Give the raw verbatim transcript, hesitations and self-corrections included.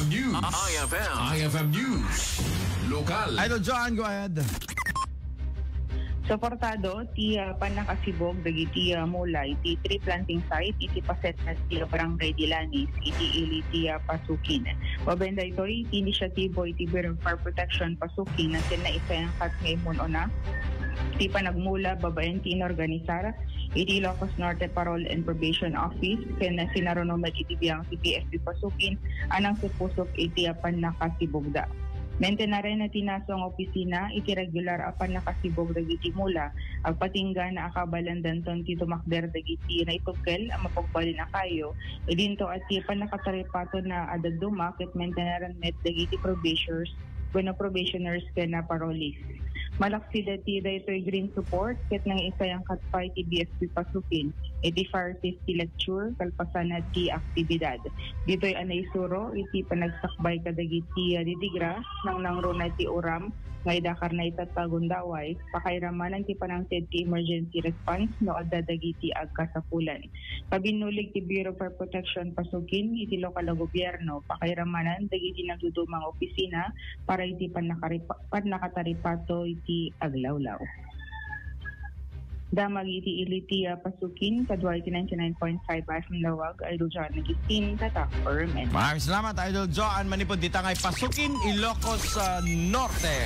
News. I F M. I F M News. Lokal. Idol John, go ahead. Suportado ti, ah, pannakasibog dagiti, ah, mula iti tree planting site iti paset na ti Barangay Dilanis iti ili ti, ah, Pasukin. Babaen daytoy iti inisyatibo iti Bureau of Fire Protection Pasukin ken naisayangkat nga immun-una ti panagmula babaen ti inorganisar iti Ilocos Norte Parole and Probation Office ken sinaruno met iti biang ti P F P Pasukin a nangsupusok iti apan nakasibugda. Maintenaren ti nasong opisina iti regular a pannakasibog dagiti mula. Agpatingga na a kabaelandanton ti tumakder dagiti naitugkel a mapagbalin a kayo, idinto a ti pannakataripato na a dadduma ket maintenaren met dagiti probationers wenno probationers ken na parolees. Malaksid ti daytoy green support ket nangisayangkat pay ti B F P Pasukin iti fire safety lecture kalpasan ti aktibidad. Ditoy a naisuro iti panagsakbay kadagiti, ah, didgra, nangnangruna ti uram nga idakar na ita ta gundaway, pakairamanan ti panangted ti emergency response no adda dagiti agkasapulan. Kabinnulig ti Bureau of Fire Protection Pasukin iti lokal a gobierno, pakairamanan dagiti nagdudumang opisina para iti pannakaripa-, pannakataripato iti aglawlaw. Damag iti ili ti, ah, Pasukin, kadua iti ninety-nine point five F M Dawag, Idol John Agustin, Tatak Ormen. Maraming salamat, Idol John. Manipod dita ngay Pasukin, Ilocos, ah, Norte.